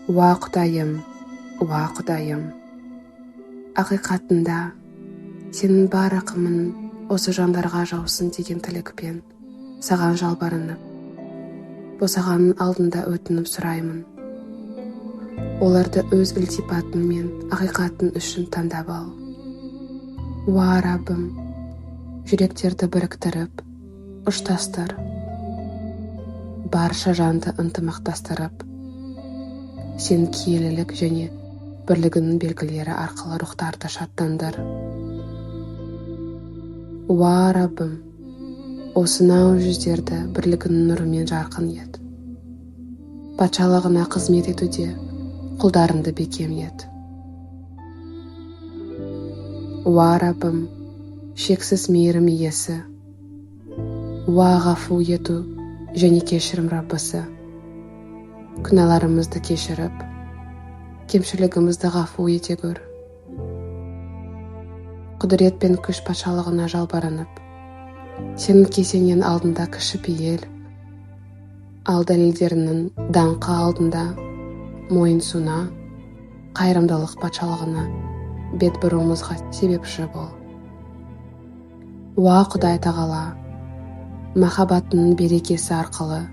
Уа Құдайым, уа Құдайым, ақиқатында сенің бар рақымың осы жандарға жаусын деген тілекпен саған жалбарынып, босағаның алдында өтініп сұраймын. Оларды өз ілтипатың мен ақиқатың үшін таңдап ал. Уа Раббым, жүректерді біріктіріп, ұштастыр. Барша жанды ынтымақтастырып, сен киелілік және бірлігіңнің белгілері арқылы рухтарды шаттандыр. Уа Раббым, осынау жүздерді бірлігіңнің нұрымен жарқын ет. Патшалығына қызмет етуде құлдарыңды бекем ет. Уа Раббым, шексіз мейірім иесі, уа ғафу ету және кешірім Раббысы, күнәларымызды кешіріп, кемшілігімізді ғафу ете көр. Құдірет пен күш патшалығына жалбарынып, сенің кесенең алдында кішіпейіл, ал дәлелдеріңнің даңқы алдында мойынсұна, қайырымдылық патшалығына бет бұруымызға себепші бол. Уа Құдай Тағала, махаббатыңның берекесі арқылы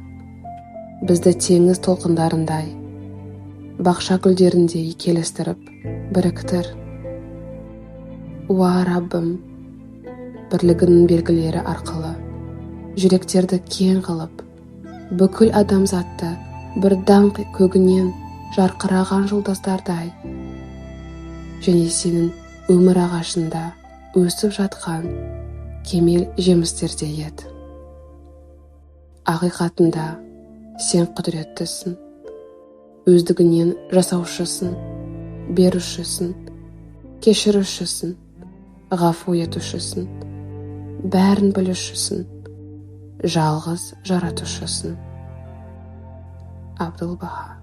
бізді теңіз толқындарындай, бақша гүлдеріндей келістіріп, біріктір. Уа Раббым, бірлігіңнің белгілері арқылы жүректерді кең қылып, бүкіл адамзатты бір даңқ көгінен жарқыраған жұлдыздардай және сенің өмір ағашында өсіп жатқан кемел жемістердей ет. Ақиқатында сен құдіреттісің, өздігінен жасаушысың, берушісің, кешірушісің, ғафу етушісің, бәрін білушісің, жалғыз жаратушысың. Абдул Баха.